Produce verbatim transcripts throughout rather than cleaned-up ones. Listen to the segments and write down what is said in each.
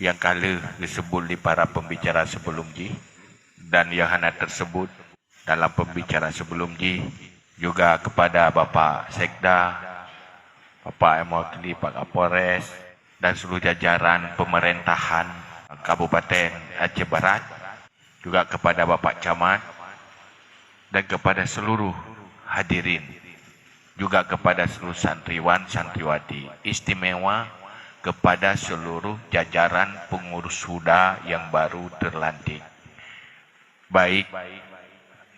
nyang ka lheueh geusebut lé para pembicara sebelum jih dan nyang hana tersebut dalam pembicara sebelum jih, juga kepada Bapak Sekda, Bapak yang mewakili Pak Kapolres, dan seluruh jajaran pemerintahan Kabupaten Aceh Barat, juga kepada Bapak Camat, dan kepada seluruh hadirin, juga kepada seluruh santriwan, santriwati, istimewa kepada seluruh jajaran pengurus HUDA yang baru terlantik, baik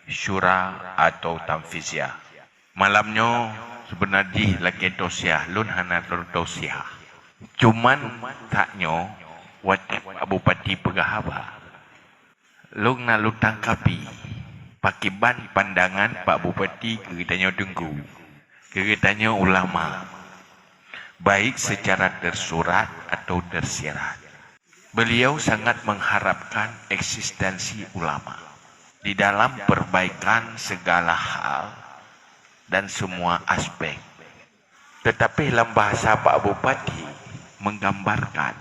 syura atau tanfiziah. Malam nyoe seubeuna jih lakée tausiah, lôn hana lôn tausiah. Cuman, that nyoe watée Pak Bupati peugah haba, lôn na lôn tangkapi pakriban pandangan Pak Bupati keu geutanyoe teungku, keu geutanyoe ulama, baik secara tersurat atau tersirat. Beliau sangat mengharapkan eksistensi ulama di dalam perbaikan segala hal dan semua aspek. Tetapi lam bahasa Pak Bupati menggambarkan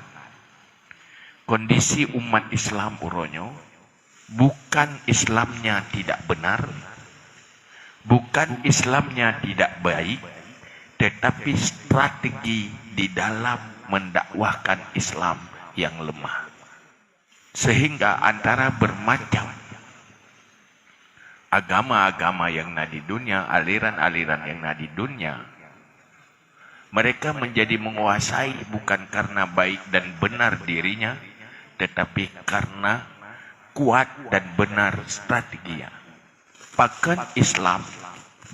kondisi umat Islam uroe nyoe, bukan Islamnya tidak benar, bukan Islamnya tidak baik, tetapi strategi di dalam mendakwahkan Islam yang lemah. Sehingga antara bermacam agama-agama yang na di dunia, aliran-aliran yang na di dunia, mereka menjadi menguasai bukan karena baik dan benar dirinya, tetapi karena kuat dan benar strateginya. Pakon Islam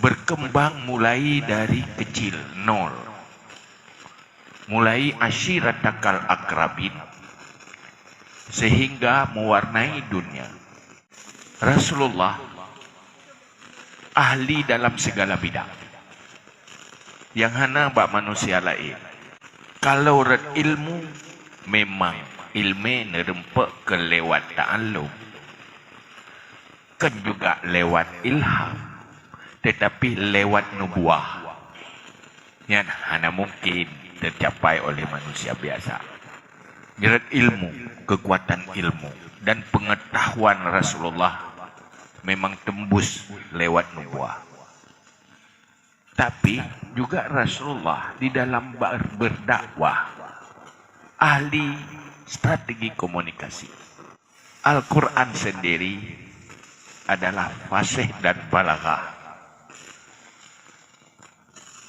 berkembang mulai dari kecil, nol. Mulai asyiratakal akrabin, sehingga mewarnai dunia. Rasulullah ahli dalam segala bidang, nyang hana bak manusia laén. Kalau rot ilmu, memang ilmu neureumpok keu lewat ta'allum, kon juga lewat ilham, tetapi lewat nubuah. Nyan hana mungkin tercapai oleh manusia biasa. Nyerat ilmu, kekuatan ilmu, dan pengetahuan Rasulullah memang tembus lewat nubuah. Tapi juga Rasulullah di dalam ber-, berdakwah ahli strategi komunikasi. Al-Quran sendiri adalah fasih dan balaghah.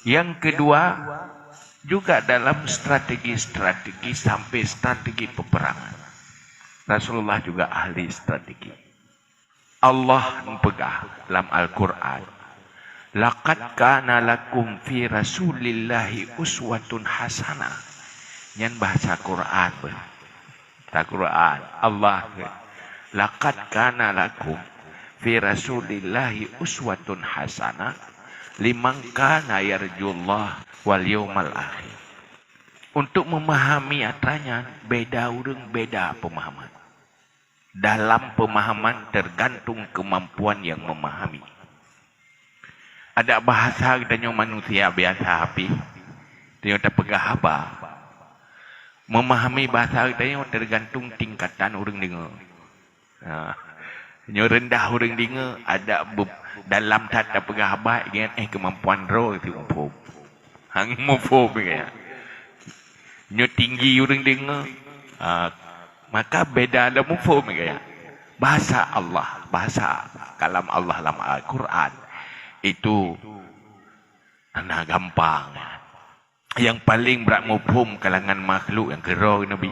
Yang kedua, juga dalam strategi-strategi sampai strategi peperangan. Rasulullah juga ahli strategi. Allah geupeugah lam Al-Quran, "Laqad kana lakum fi Rasulillahi uswatun hasanah." Nyan bahasa Quran beuh. Bahasa Quran. Allah kheun, "Laqad kana lakum fi Rasulillahi uswatun hasanah liman kana yarjullah wal yaumal akhir." Untuk memahami atra nyan, beda ureuëng beda pemahaman. Dalam pemahaman tergantung kemampuan yang memahami. Adak bahasa geutanyoe manusia biasa pih, tanyoe tapeugah haba. Memahami bahasa geutanyoe tergantung tingkatan ureuëng deungoe. Ha. Nyoe reundah ureuëng deungoe, adak be-, dalam that tapeugah haba, ingat, eh, kemampuan droe teuh muphom. Hang muphom, ya. Nyoe tinggi ureuëng deungoe, ha, maka beda lam muphom, ya. Bahasa Allah, bahasa kalam Allah lam Al-Quran itu hana gampang. Nyang paleng brat muphom kalangan makhluk nyang keudroe Nabi.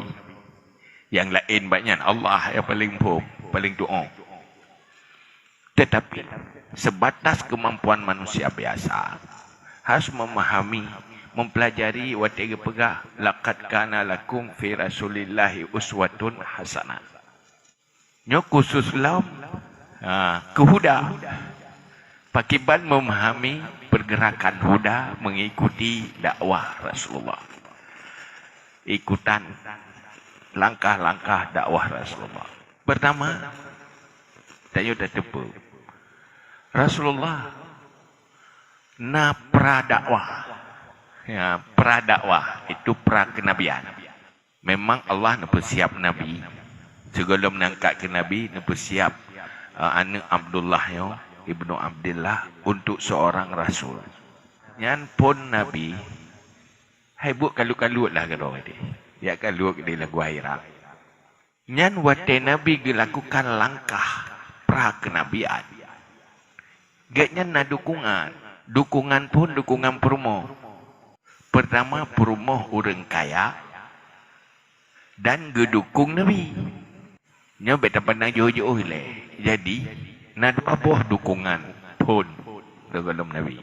Nyang laén bak nyan Allah nyang paleng muphom, paleng tuoh. Tetapi sebatas kemampuan manusia biasa, harus memahami, mempelajari watée geupeugah, "Laqad kana lakum fi Rasulillahi uswatun hasanah." Nyoe khusus lom, ha, keu HUDA. Pakriban memahami pergerakan HUDA mengikuti dakwah Rasulullah. Ikutan langkah-langkah dakwah Rasulullah. Pertama, tanyoe tateupeue, Rasulullah na pra dakwah. Ya, pra dakwah itu pra kenabian. Memang Allah neupeusiap Nabi. Sigohlom neuangkat keu Nabi, neupeusiap, eh, aneuëk Abdullah nyoe, Ibnu Abdillah, untuk seorang rasul. Nyan phon Nabi, hai buet kalut-kalut lah keudroe deh. Jak kalut di Lagu Hira. Nyan watée Nabi geulakukan langkah pra keunabian, gobnyan na dukungan. Dukungan phon dukungan peurumoh. Peurtama, peurumoh ureuëng kaya dan geudukong Nabi. Nyoe bék tapandang jiôh-jiôh ilée. Jadi, na dua boh dukungan phon sigohlom Nabi.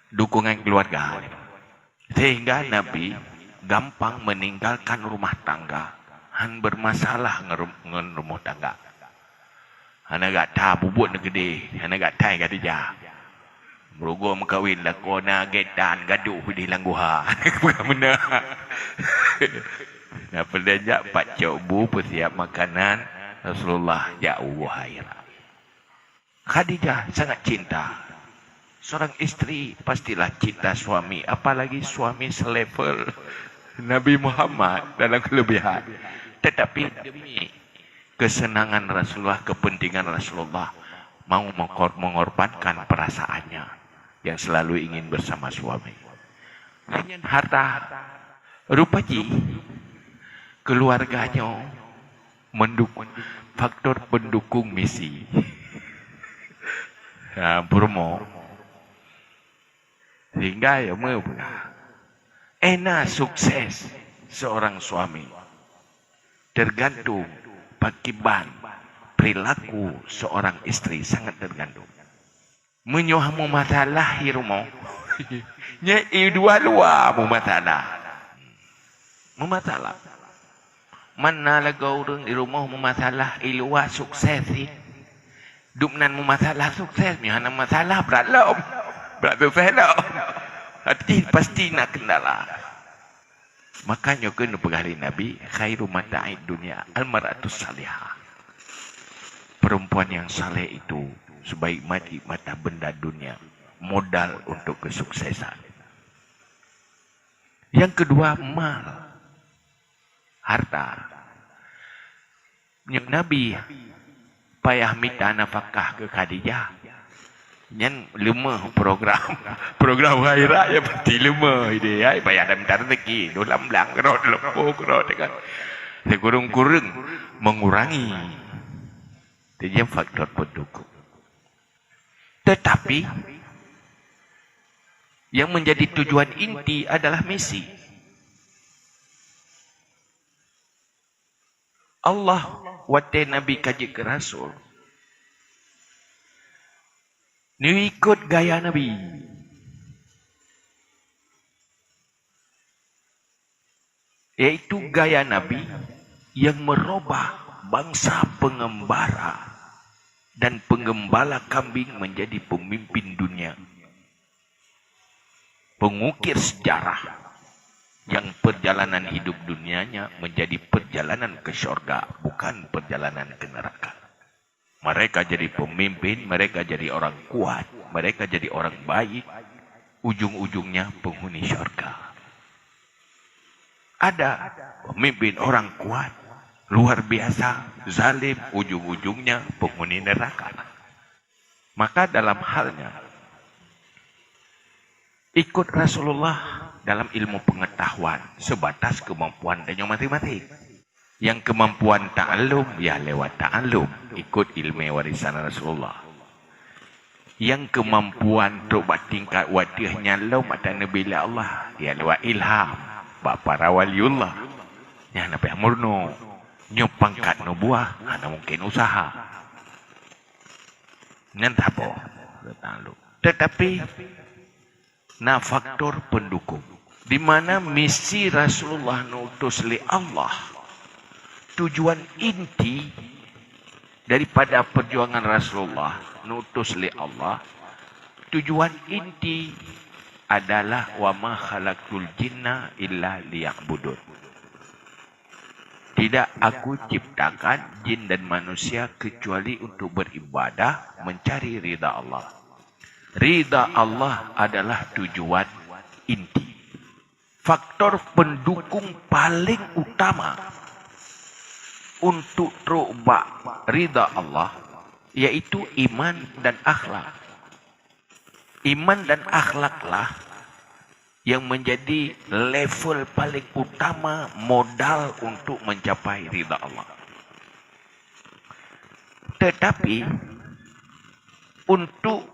Dukungan keuluwarga. Sehingga Nabi gampang meninggalkan rumah tangga, han bermasalah ngerum-, ngon rumoh tangga. Hana gata bubuet neugeudeh, hana gata Khadijah. Meurugoe meukawen lakoe na gét dan gadôh di lam guha. Bukan beuna. Nah, peudeh jak pat cok bu peusiap makanan Rasulullah jak u Guha Hira. Khadijah sangat cinta. Seorang istri pastilah cinta suami, apalagi suami selevel Nabi Muhammad dalam kelebihan. Tetapi demi kesenangan Rasulullah, kepentingan Rasulullah, mau mengkor-, mengorbankan perasaannya yang selalu ingin bersama suami. Dengan harta, rupa jih keluarga nyoe mendukung, faktor pendukung misi. Ha, peurumoh. Sehingga ya meupeugah, ena sukses seorang suami tergantung pakiban perilaku seorang istri, sangat tergantung. Meunyoe meumasalah i rumoh, nyan i dua luwa meumasalah. Meumasalah. Mana lagoe ureuëng i rumoh meumasalah, i luwa sukses sih. Dum nan meumasalah sukses, nyoe hana masalah brat lom. Brat sukses lom. Arti pasti na kendala. Maka nyoe keuh neupeugah lé Nabi, "Khairu mata'id dunya al-mar'atus salihah." Perempuan yang saleh itu sebaik-baik mata benda dunia, modal untuk kesuksesan. Yang kedua, mal, harta. Nyoe Nabi payah mita nafakah keu Khadijah. Nyan leumah program, program akhirat ya pasti leumah ide ai, payah dah mita rezeki, dua lam blang keudroe, dua lam po keudroe, kan. Sikureueng-kureueng mengurangi. Jadi faktor pendukung. Tetapi yang menjadi tujuan inti adalah misi. Allah watée Nabi ka jeuet keu rasul, neuikot gaya Nabi, yaitu gaya Nabi yang merubah bangsa pengembara dan penggembala kambing menjadi pemimpin dunia. Pengukir sejarah yang perjalanan hidup dunianya menjadi perjalanan ke syurga, bukan perjalanan ke neraka. Mereka jadi pemimpin, mereka jadi orang kuat, mereka jadi orang baik, ujung-ujungnya penghuni syurga. Ada pemimpin orang kuat, luar biasa, zalim, ujung-ujungnya penghuni neraka. Maka dalam halnya, ikut Rasulullah dalam ilmu pengetahuan sebatas kemampuan tanyoe masing-masing. Nyang kemampuan ta'allum, ya lewat ta'allum, ikut ilmu warisan Rasulullah. Nyang kemampuan trok bak tingkat wateuh nyan lom ata neubi lé Allah, ya lewat ilham bak para waliullah. Nyan na payah murno. Nyoe pangkat nubuah hana mungkin usaha. Nyan saboh. Tetapi na faktor pendukung, di mana misi Rasulullah neutus lé Allah. Tujuan inti daripada perjuangan Rasulullah neutus lé Allah, tujuan inti adalah, "Wa ma khalaqtul jinna illa liya'budun." Tidak Aku ciptakan jin dan manusia kecuali untuk beribadah, mencari ridha Allah. Ridha Allah adalah tujuan inti. faktor pendukung paling utama untuk trok bak ridha Allah, yaitu iman dan akhlak. Iman dan akhlaklah yang menjadi level paling utama modal untuk mencapai ridha Allah. Tetapi, untuk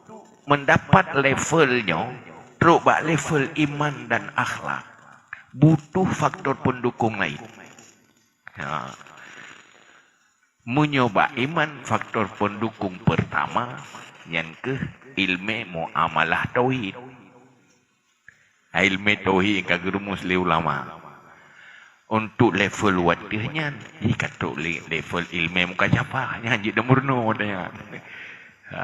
mendapat level nyoe, trok bak level iman dan akhlak, butuh faktor pendukung lain. Ha. Meunyoe bak iman, faktor pendukung pertama nyan keuh ilmu muamalah tauhid. Ilmu tauhid ka geurumus lé ulama. Untuk level watèe nyan, jih ka trok lé level ilmu mukasyafah, nyan jeuet dan meurunoe nyan. Ha.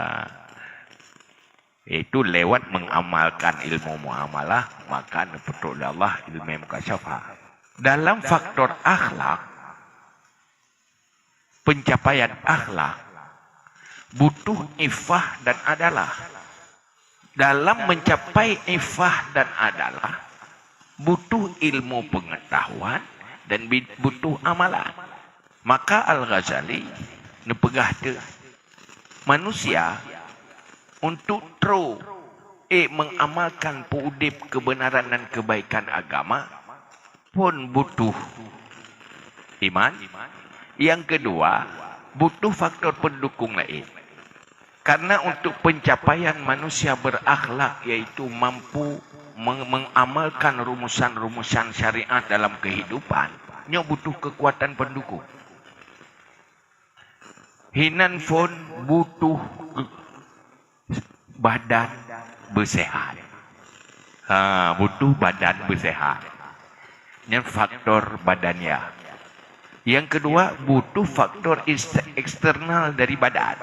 Itu lewat mengamalkan ilmu muamalah, maka neupeutrok lé Allah ilmu mukasyafah. Dalam faktor akhlak, pencapaian akhlak, butuh ifah dan adalah. Dalam mencapai ifah dan adalah, butuh ilmu pengetahuan dan bi-, butuh amalan. Maka Al-Ghazali neupeugah teuk, manusia untuk trok ék mengamalkan peuudép kebenaran dan kebaikan agama, phon butuh iman. Nyang keudua, butuh faktor pendukung laén. Karena untuk pencapaian manusia berakhlak, yaitu mampu meng-, mengamalkan rumusan-rumusan syariat dalam kehidupan, nyoe butuh kekuatan pendukung. Hinan phon butuh badan beuseuhat. Ha, butuh badan beuseuhat. Nyan faktor badania. Nyang keudua, butuh faktor is-, eksternal dari badan,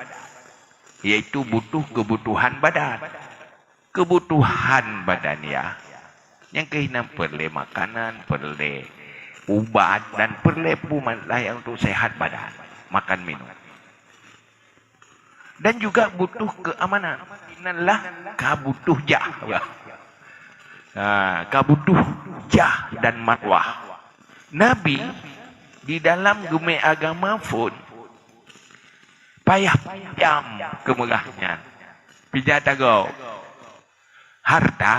yaitu butuh kebutuhan badan. Kebutuhan badania, nyang keuh hinan peureulée makanan, peureulée ubat, dan peureulée peue mantong nyang untuk sehat badan, makan minum. Dan juga butuh keamanan. Hinan lah ka butuh jah. Ha, ka butuh jah dan marwah. Nabi di dalam geumé agama phon payah pinjam keumeurah nyan. Pinjam tagoe. Harta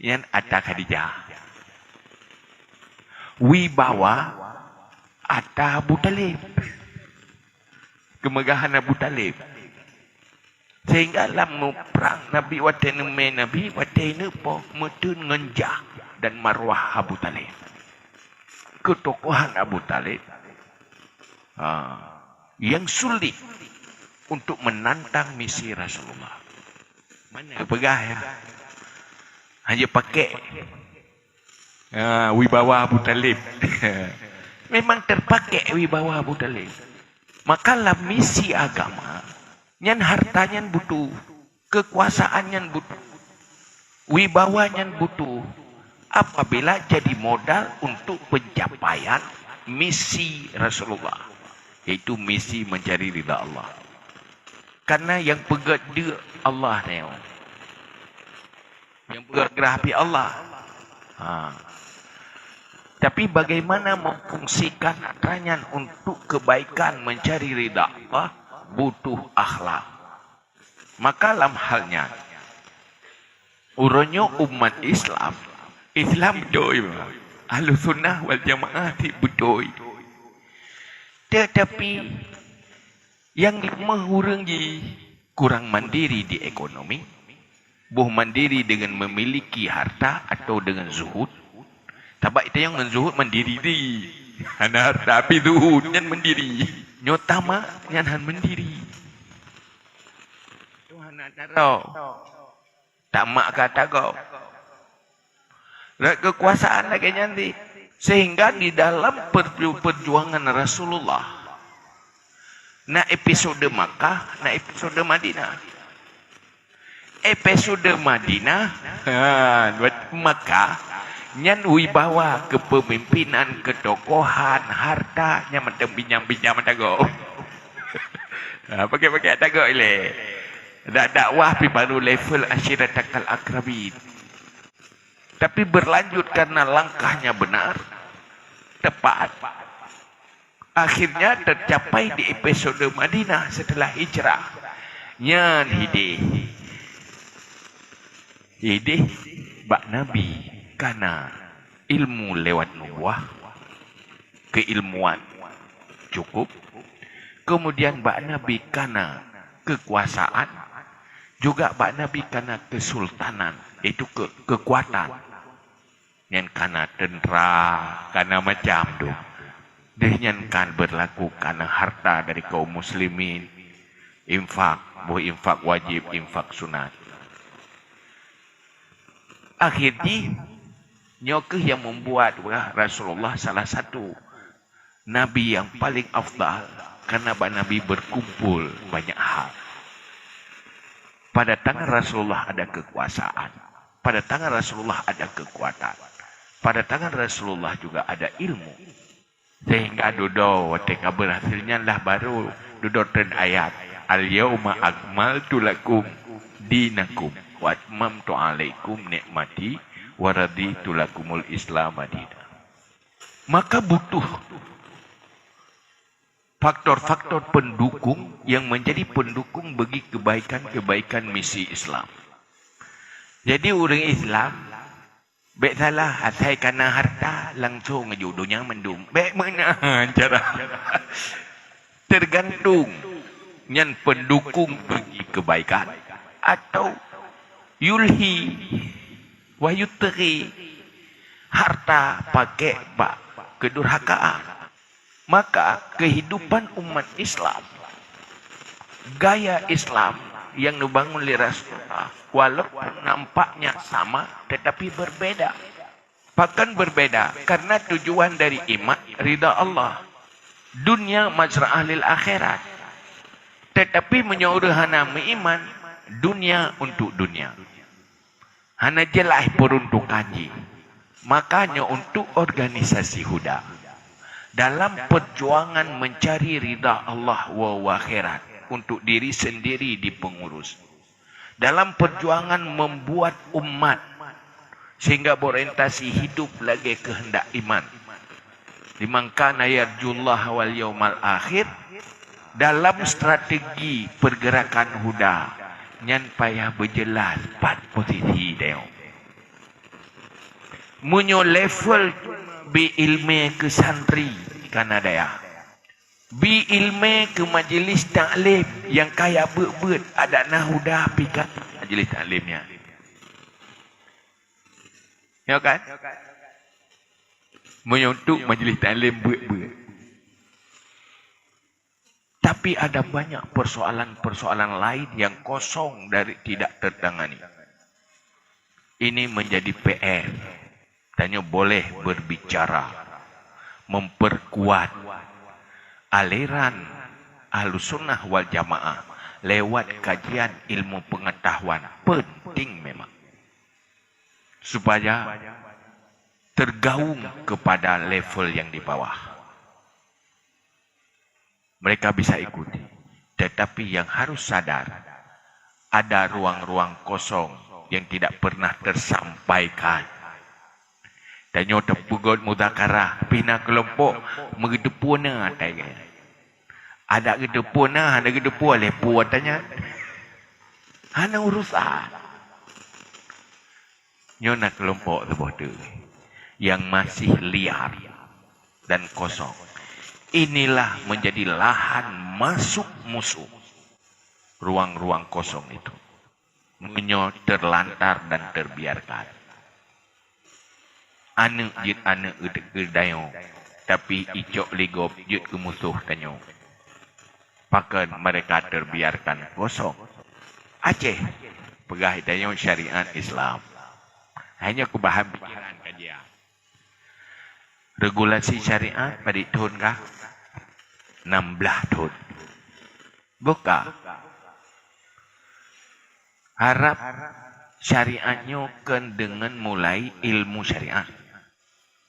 nyan ata Khadijah. Wibawa ata Abu Thalib. Keumeugahan Abu Thalib. Sehingga lam muprang Nabi watée neumé Nabi, watée neupok meuteun ngon jah dan marwah Abu Thalib. Keutokohan Abu Thalib, ha, yang sulit untuk menantang misi Rasulullah. Mana peugah ya? Hanya pakai, ha, wibawa Abu Thalib. Memang terpakai wibawa Abu Thalib. Maka lam misi agama, nyan harta nyan butuh, kekuasaan nyan butuh, wibawa nyan butuh, apabila jadi modal untuk pencapaian misi Rasulullah, yaitu misi mencari ridha Allah. Karena yang peugét deuk Allah nyoe. Yang peugét geurah pih Allah. Ha. Tapi bagaimana memfungsikan atra nyan untuk kebaikan, mencari ridha Allah, butuh akhlak. Maka lam hal nyan, uroe nyoe umat Islam, Islam beutôi, Ahlussunnah wal Jamaah cit beutôi. Tetapi nyang limong ureuëng jih kurang mandiri di ekonomi, boh mandiri dengan memiliki harta atau dengan zuhud. Sabab tanyoe ngon zuhud mandiri di. Hana harta tapi zuhud nyan mandiri. Nyoe tamak nyan han mandiri. Tuhan hana taro. Tamak ka tagoe. Rot kekuasaan lagée nyan di. Sehingga di dalam perju-, perjuangan Rasulullah, na episode Makkah, na episode Madinah. Episode Madinah, ha, buat Makkah, nyan wibawa kepemimpinan, ketokohan, harta, nyan mantong binyang-binyang meudagoe. Ha, pakai-pakai dagoe ilée. Dak dakwah pi baru level asyiratakal akrabin. Tapi berlanjut karena langkahnya benar, tepat. Akhirnya tercapai di episode Madinah setelah hijrah. Nyan hideh. Hideh bak Nabi kana ilmu lewat nubuah, keilmuan cukup. Kemudian bak Nabi kana kekuasaan, juga bak Nabi kana kesultanan, itu ke-, kekuatan. Nyan kana tentera, kana macam tu. Deh nyan kan berlaku kana harta dari kaum muslimin. Infak, boh infak wajib, infak sunat. Akhir jih, nyoe keuh yang membuat Rasulullah salah satu Nabi yang paling afdal, karena bak Nabi berkumpul banyak hal. Pada tangan Rasulullah ada kekuasaan. Pada tangan Rasulullah ada kekuatan. Pada tangan Rasulullah juga ada ilmu. Sehingga dudoe watée ka berhasil nyan lah baru dudoe treun ayat, "Al-yauma akmaltu lakum dinakum wa atmamtu alaikum nikmati wa raditu lakumul Islama dina." Maka butuh faktor-faktor pendukung yang menjadi pendukung bagi kebaikan-kebaikan misi Islam. Jadi ureuëng Islam bék salah asai kana harta langsung aju donya mandum. Bék meunan cara. Tergantung nyan pendukung bagi kebaikan atau yulhi wa yutghi, harta pakai bak kedurhakaan. Maka kehidupan umat Islam, gaya Islam yang dibangun oleh Rasulullah, walaupun nampaknya sama tetapi berbeda. Bahkan berbeda karena tujuan dari iman ridha Allah. Dunia mazra'ah lil akhirat. Tetapi meunyoe ureuëng hana meuiman, dunia untuk dunia. Hana jeulaih peuruntukan jih. Maka nyoe untuk organisasi huda. Dalam perjuangan mencari ridha Allah wa akhirat untuk diri sendiri di pengurus. Dalam perjuangan membuat umat sehingga berorientasi hidup lagée keuheundak iman. Liman kana yarjullaha wal yaumal akhir, dalam strategi pergerakan huda nyan payah beujeulaih pat posisi tanyoe. Meunyoe level bi ilmé keu santri kana dayah, bi ilmé keu majlis taklim nyang kaya beuet-beuet, adak na huda pih ka majlis taklim nyan. Ya kan? Meunyoe untuk majlis taklim beuet-beuet. Tapi ada banyak persoalan-persoalan lain yang kosong dari tidak tertangani. Ini menjadi P R. Tanyoe boleh berbicara, memperkuat aliran Ahlussunnah wal Jamaah lewat kajian ilmu pengetahuan, penting memang. Supaya tergaung kepada level yang di bawah. Mereka bisa ikuti. Tetapi yang harus sadar, ada ruang-ruang kosong yang tidak pernah tersampaikan. Tanyoe tapeugot muzakarah, pih na keulompok meugeuteupeue na atai gaya. Adak geuteupeue na, hana geuteupeue lé peue tanyan. Hana urusan. Nyoe na keulompok saboh teuk nyang masih liar dan kosong. Inilah menjadi lahan masuk musuh, ruang-ruang kosong itu. Meunyoe terlantar dan terbiarkan. Aneuk jeuet aneuk geudayoe, tapi icok ligop jeuet keu musoh tanyoe. Pakon mereka terbiarkan kosong? Aceh, peugah tanyoe syariat Islam. Hanya keubahan pikiran kajian. Regulasi syariat padit thon kah? Enam belas thon. Buka. Harab syariat nyoe kon deungon mulai ilmu syariat.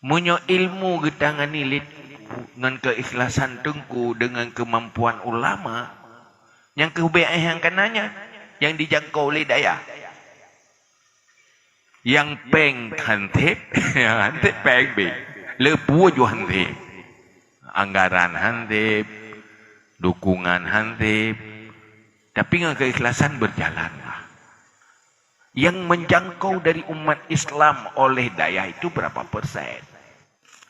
Meunyoe ilmu geutangani lé ngon keikhlasan teungku deungon keumampuan ulama, nyang keuh B S nyang kana nyan nyang dijangkau lé dayah. Nyang péng han sép, han sép péng beh. Le peue ju han sép. Anggaran han sép, dukungan han sép. Tapi ngon keikhlasan berjalanlah. Yang menjangkau dari umat Islam oleh dayah itu berapa persen?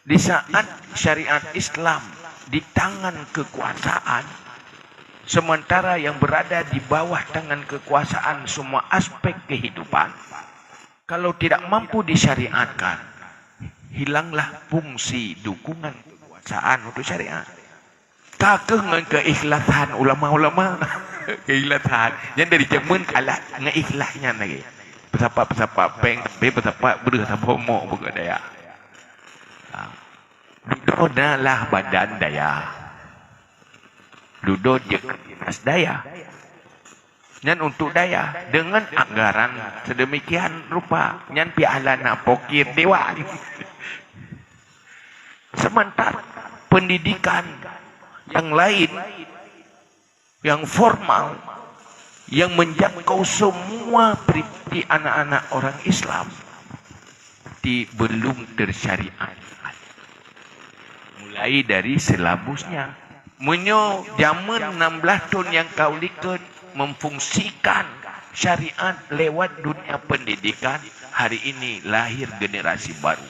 Di saat syariat Islam di tangan kekuasaan, sementara yang berada di bawah tangan kekuasaan semua aspek kehidupan, kalau tidak mampu disyariatkan, hilanglah fungsi dukungan kekuasaan untuk syariat. Ka kheueh ngon keikhlasan ulama-ulama. Keikhlasan. Nyan dari jameun alat ngon ikhlas nyan lagi. Peusapat-peusapat péng, tapi peusapat breuh saboh mok bukon dayah. Ha. Dudoe na lah badan dayah. Dudoe jeuet keu dinas dayah. Nyan untuk dayah dengan anggaran sedemikian rupa. Nyan piala na pokir dewan. Sementara pendidikan yang lain, yang formal, yang menjangkau semua pribadi anak-anak orang Islam, di belum tersyariat. Mulai dari silabusnya. Meunyoe jameun enam belas thon nyang ka ulikot memfungsikan syariat lewat dunia pendidikan, hari ini lahir generasi baru.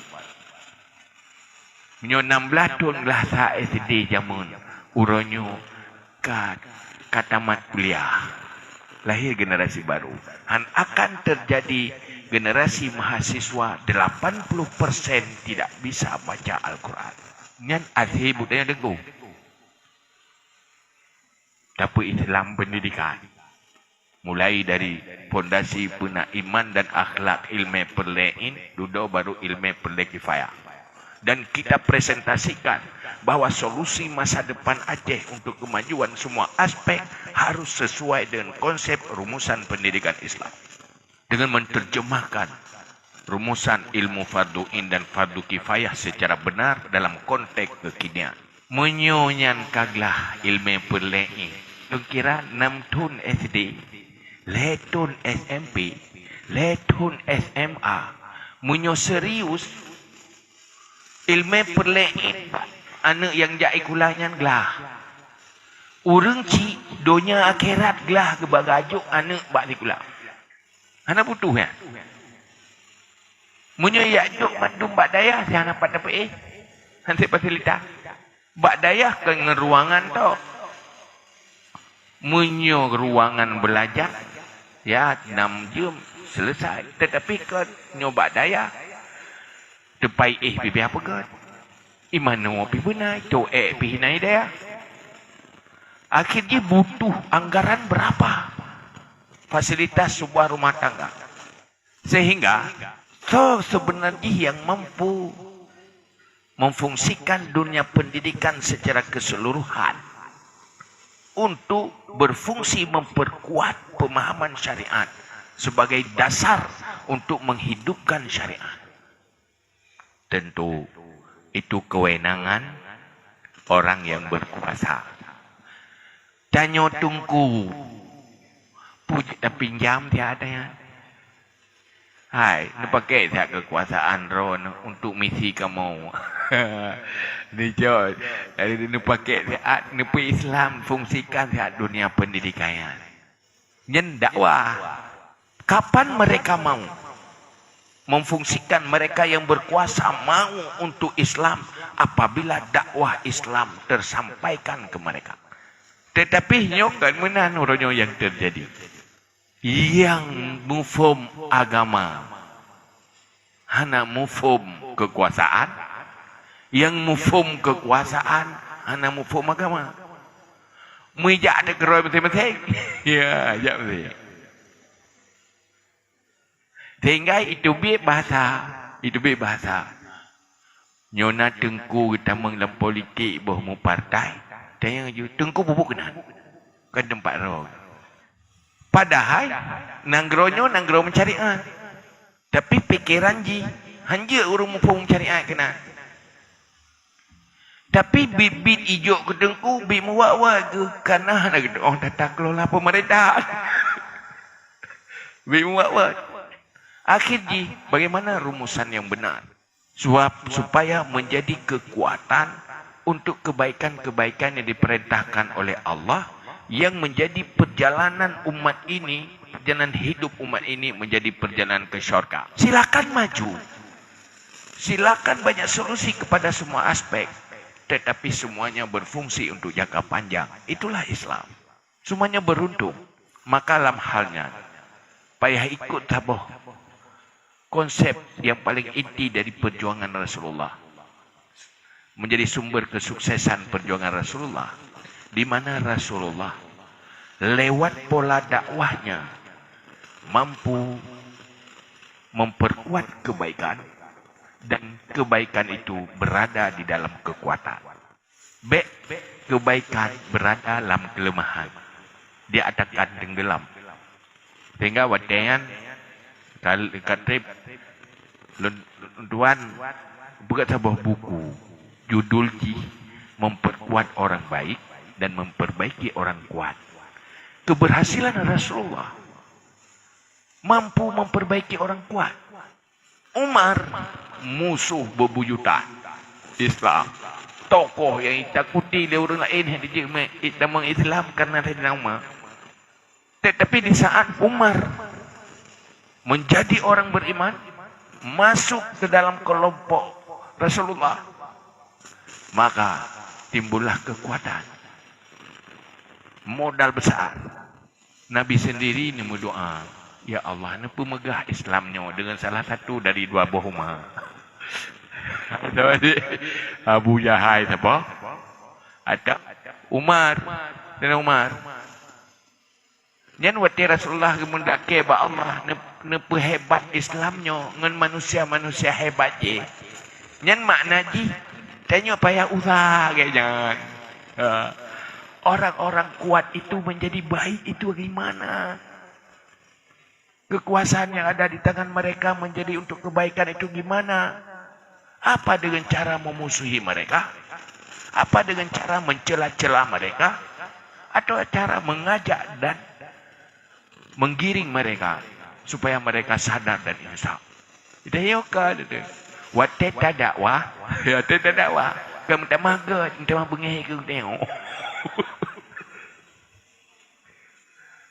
Meunyoe enam belas thon glah sa S D jameun, uroe nyoe ka, ka tamat kuliah. Lahir generasi baru. Han akan terjadi generasi mahasiswa delapan puluh persen tidak bisa baca Al-Quran. Nyan akhé budaya deunggong. Tapi Islam pendidikan. Mulai dari fondasi peuna iman dan akhlak, ilmu peureulée in, dudoe baru ilmu peureulée kifayah. Dan kita presentasikan bahwa solusi masa depan Aceh untuk kemajuan semua aspek harus sesuai dengan konsep rumusan pendidikan Islam. Dengan menterjemahkan rumusan ilmu fardu in dan fardu kifayah secara benar dalam konteks kekinian. Meunyoe nyan ka glah ilmu peureulée, kira enam thon S D, lhée thon S M P, lhée thon S M A, meunyoe serius, ilmu peureulée aneuëk nyang jak sikula nyan glah. Ureuëng chik donya akhirat glah geubagajuk aneuëk bak sikula. Hana butuh nyan. Meunyoe jak jok mandum bak dayah, si hana pat dapeuéh. Hana fasilitas. Bak dayah kon ngon ruangan tok. Meunyoe ruangan beulajar, ya, nam jeuem selesai. Tetapi kon nyoe bak dayah, teupai éh pih piah peugét. Imanoe pih beuna, cok ék pih hina dayah. Akhé jih butuh anggaran berapa fasilitas sebuah rumah tangga. Sehingga, soe seubeuna jih nyang mampu memfungsikan dunia pendidikan secara keseluruhan untuk berfungsi memperkuat pemahaman syariat sebagai dasar untuk menghidupkan syariat. Tentu, itu kewenangan orang yang berkuasa. Tanyoe teungku, puji tapinjam siat nyan. Hai, neupaké siat kekuasaan droe untuk misi kamoe. Neujok, neupaké siat, neupeu-Islam, fungsikan siat dunia pendidikan nyan. Nyan dakwah. Kapan mereka mau memfungsikan, mereka yang berkuasa mau untuk Islam apabila dakwah Islam tersampaikan ke mereka. Tetapi nyoe kan meunan uroe nyoe yang terjadi. Yang muphom agama hana muphom kekuasaan, yang muphom kekuasaan hana muphom agama. Meujak teukeuroi maséng-maséng. Ya, jak maséng. Sehingga itu biet bahasa, itu biet bahasa. Nyoe na teungku geutamong lam politik boh mupartai. Tanyong ju, teungku bubuk keunan. Kan teumpat roh. Padahai nanggroe nyoe nanggroe meusyariat. Tapi pikeran jih hanjeuet ureuëng muphom syariat keunan. Tapi biet-biet ijok keu teungku, biet muwat-wat geuh, kana hana geutu'oh tata kelola pemerintah. Biet muwat-wat. Akhir jih, bagaimana rumusan yang benar? Suap-, supaya menjadi kekuatan untuk kebaikan-kebaikan yang diperintahkan oleh Allah, yang menjadi perjalanan umat ini, perjalanan hidup umat ini menjadi perjalanan ke syurga. Silakan maju. Silakan banyak solusi kepada semua aspek, tetapi semuanya berfungsi untuk jangka panjang. Itulah Islam. Semuanya beruntung. Maka lam hal nyan, payah ikut saboh konsep yang paling inti dari perjuangan Rasulullah. Menjadi sumber kesuksesan perjuangan Rasulullah, di mana Rasulullah lewat pola dakwahnya mampu memperkuat kebaikan, dan kebaikan itu berada di dalam kekuatan. Bék kebaikan berada lam keuleumahan, dia akan teunggeulam. Sehingga watée nyan, kal-, ka treb lôn tuan buka saboh buku, judul jih Memperkuat Orang Baik dan Memperbaiki Orang Kuat. Keberhasilan Rasulullah mampu memperbaiki orang kuat. Umar, musoh bubuyutan Islam, tokoh yang ditakuti lé ureuëng laén nyang jijeuet tamong Islam karena Saidina Umar. Tetapi di saat Umar menjadi orang beriman, masuk ke dalam kelompok Rasulullah, maka timbullah kekuatan, modal besar. Nabi sendiri neumeudoa, "Ya Allah, neupeumeugah Islam nyoe deungon salah satu dari dua boh umat." Abu Jahal sapa? Atau Umar. Dan Umar. Nyan watée Rasulullah geumeudakée bak Allah, neu-, neupeuhebat Islam nyoe ngon manusia-manusia hebat jih. Nyan makna jih, tanyoe payah usah lagée nyan. Ha. Orang-orang kuat itu menjadi baik itu bagaimana? Kekuasaan yang ada di tangan mereka menjadi untuk kebaikan itu gimana? Apa dengan cara memusuhi mereka? Apa dengan cara mencela-cela mereka? Atau cara mengajak dan menggiring mereka supaya mereka sadar dan insaf? Dah yoka tu. Watée tadakwah, watée tadakwah, kan minta magat, minta beungéh ke tengok.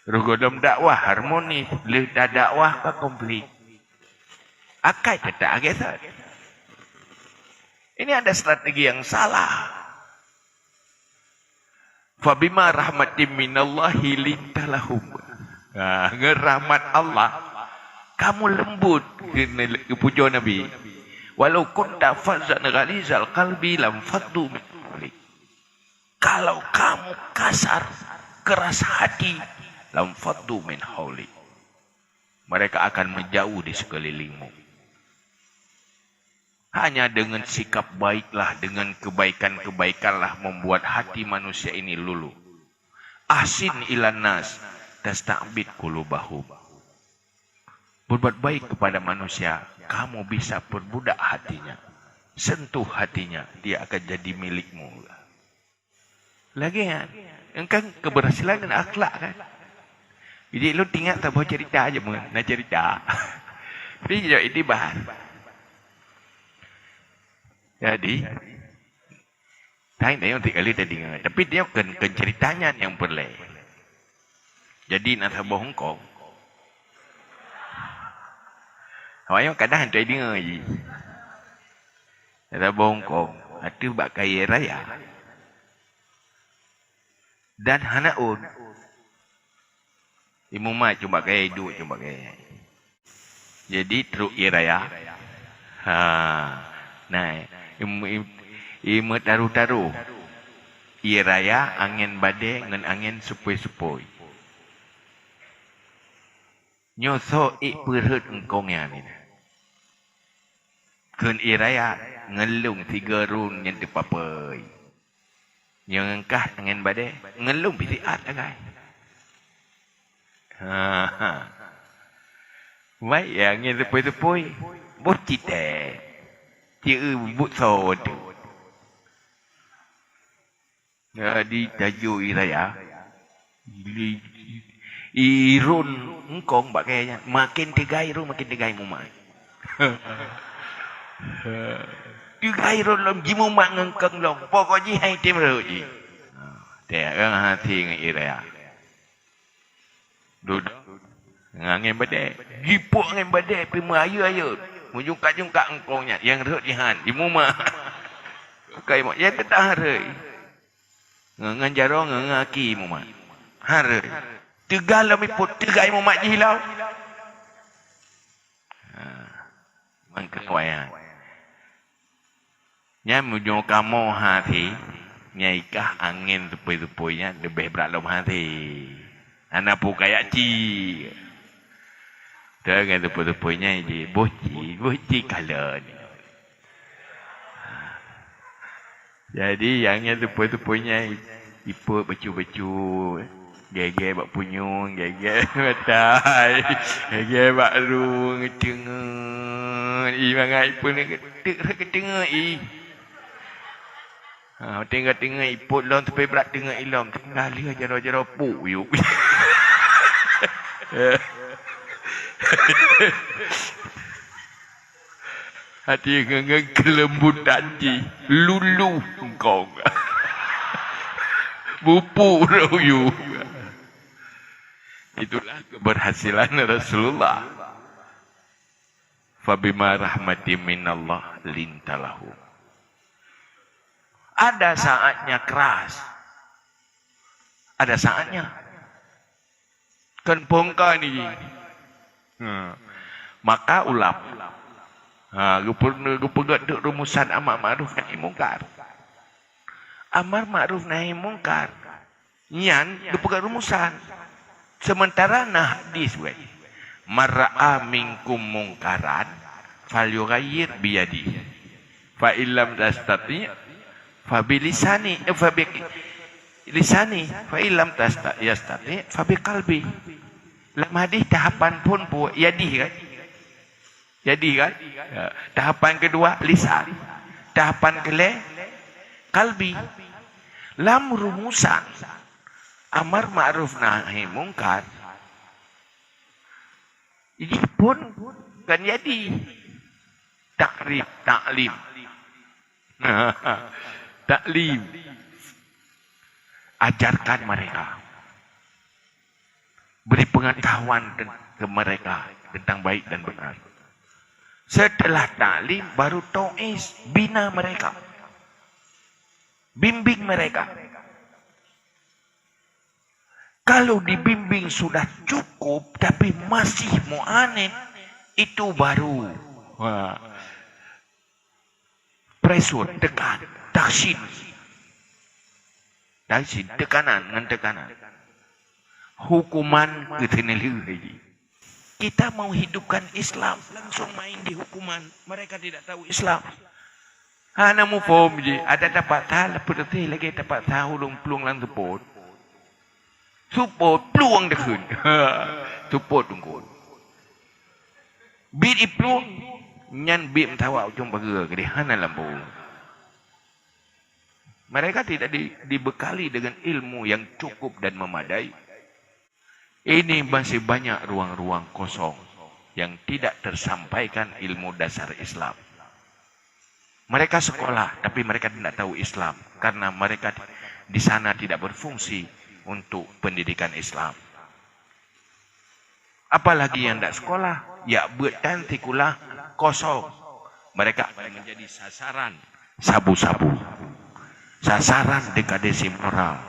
Roh gohlom dakwah harmonis, lheueh tadakwah ka konflik. Akai teutap agak sat. Ini ada strategi yang salah. "Fabima rahmatim minallahi linta lahum." Nah, ngon rahmat Allah, kamu lembut, geupujoe Nabi. "Walau kunta fazzan ghalizal qalbi lam faddu min haulik." Kalau kamu kasar, keras hati, lam faddu min haulik. Mereka akan menjauh di sekelilingmu. Hanya dengan sikap baiklah, dengan kebaikan-kebaikanlah membuat hati manusia ini luluh. Ahsin ilan nas, tasta'bid qulubahum. Berbuat baik kepada manusia, kamu bisa perbudak hatinya. Sentuh hatinya, dia akan jadi milikmu. Lagée nyan, kan keberhasilan ngon akhlak kan. Jadi lôn teuingat saboh cerita aja mun, na cerita. Tapi jawab ini bahas. Jadi, tanyoe tiga kali tadi, tapi dia kan, kan ceritanya yang perlu. Jadi na saboh hongkong. Awaknyan kadang hantai deungoe jih. Rabo hongkong, ateueh bak kayée raya. Dan hana ôn. Imumat cuma kayée, duek cuma kayée. Jadi trok ie raya. Ha. Nah, im-, im-, imeuet taroh-taroh. Ie raya, angén badée ngon angén seupôi-seupôi. Nyoe soe ék peurhot hongkong nyan? Kheun ie raya, ngon lôn sigoe rhun nyang teupapoi. Nyoe ngon kah angén badée, ngon lôn pih siat sagai. Ha, ha. Wai, angén seupôi-seupôi, boh citée. Ci eu buet soe teuh. Jadi tajok ie raya, li-, Irôn eungkông bak kayée nyan. Makin teuga irôn, makin teuga imumat. Teuga irôn lom, jimumat ngon eungkông lom. Pokok jih han item rhot jih. Ha, teuka ngon até ngon ié raya. Dudoe ngon angén badée. Jipok angén badée pih meuayeue-ayeue. Meujungkat-jungkat eungkông nyan. Nyang rhot jih han. Jimumat. Bukai mak. Nyang teuta hareuy. Ngon, ngon jaroe, ngon, ngon aki mumat. Hareuy. Teuga lom ipot, teuga imumat jih lom. Ha. Mangkeueng wayang. Nyan meunyoe kamoe hase, nyang ikah angén teupôi-teupôi nyan leubeh brat lom hase. Hana peue kayak ci. Teuga teupôi-teupôi nyan ji, boh ci, boh ci kalon. Jadi, nyang nyan teupôi-teupôi nyan ipot bacut-bacut, gét-gét bak punyueng, gét-gét bak tai, gét-gét bak rueng, teungeut, i mangat ipot teuk rhot keu teungeut i. Ha, teungeut-teungeut ipot lom teupée brat teungeut i lom, tinggai lheueh jaroe-jaroe puk yub. Hati ngon, ngon keulembutan jih luluh eungkông. Bupuk rot yub. Itulah keberhasilan Rasulullah. Fabima rahmatim minallah linta lahum. Ada saatnya keras. Ada saatnya. Kon pongka ni. Ha. Maka ulama, ha, geupeu-, geupeugét rumusan amar ma'ruf nahi mungkar. Amar ma'ruf nahi mungkar nyan geupeugét rumusan. Sementara na hadis wéh, "Man ra'a minkum mungkaran falyughayyir biyadihi, fa illam yastati' fa bilisani, eh, fa bi lisani, fa illam tasta-, yastati' fa biqalbi." Lam hadis tahapan phôn peue? Yadih kan? Yadih kan? Ya. Tahapan keudua lisan. Tahapan keulhèe kalbi. Lam rumusan amar ma'ruf nahi mungkar, jih phôn kan jadi takrib, taklim. Taklim. Ajarkan mereka. Beri pengetahuan ten-, ke mereka tentang baik dan benar. Setelah taklim, baru tau'iz, bina mereka. Bimbing mereka. Kalau dibimbing sudah cukup, tapi masih mu'anid, itu baru, ha, pressure, tekan, tahsin. Tahsin, tekanan ngon tekanan. Hukuman keu seuneulheueh jih. Kita mau hidupkan Islam, langsung main di hukuman. Mereka tidak tahu Islam. Hana muphom jih, adak tapaksa, leupah lagée tapaksa ureuëng plueng lam seupôt. Seupôt, plueng takheun. Seupôt teungku. Biet iplueng, nyan biet meusawa ujong pageue keudeh, hana lampu. Mereka tidak di-, dibekali dengan ilmu yang cukup dan memadai. Ini masih banyak ruang-ruang kosong yang tidak tersampaikan ilmu dasar Islam. Mereka sekolah, tapi mereka tidak tahu Islam karena mereka di sana tidak berfungsi untuk pendidikan Islam. Apalagi yang tidak sekolah, ya buat tan sikula kosong. Mereka akan menjadi sasaran sabu-sabu, sasaran degradasi moral,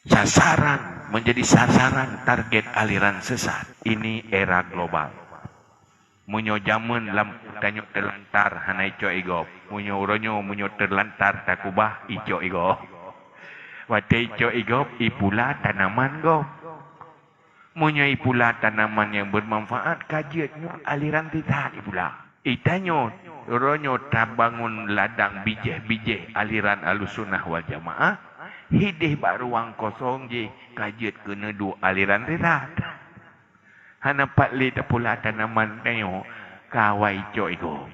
sasaran, menjadi sasaran target aliran sesat. Ini era global. Meunyoe jameun lam tanyoe teulantar hana icok igob. Meunyoe uroe nyoe meunyoe teulantar takubah icok igob. Watée icok igob ipula tanaman gob. Meunyoe ipula tanaman nyang bermanfaat ka jeuet nyoe aliran sesat ipula. Itanyoe uroe nyoe tabangon ladang bijéh-bijéh aliran Ahlussunnah wal Jamaah, hideh bak ruang kosong jih ka jeuet keuneudok aliran sesat. Hana pat lé tapula tanaman tanyoe ka awai icok igob.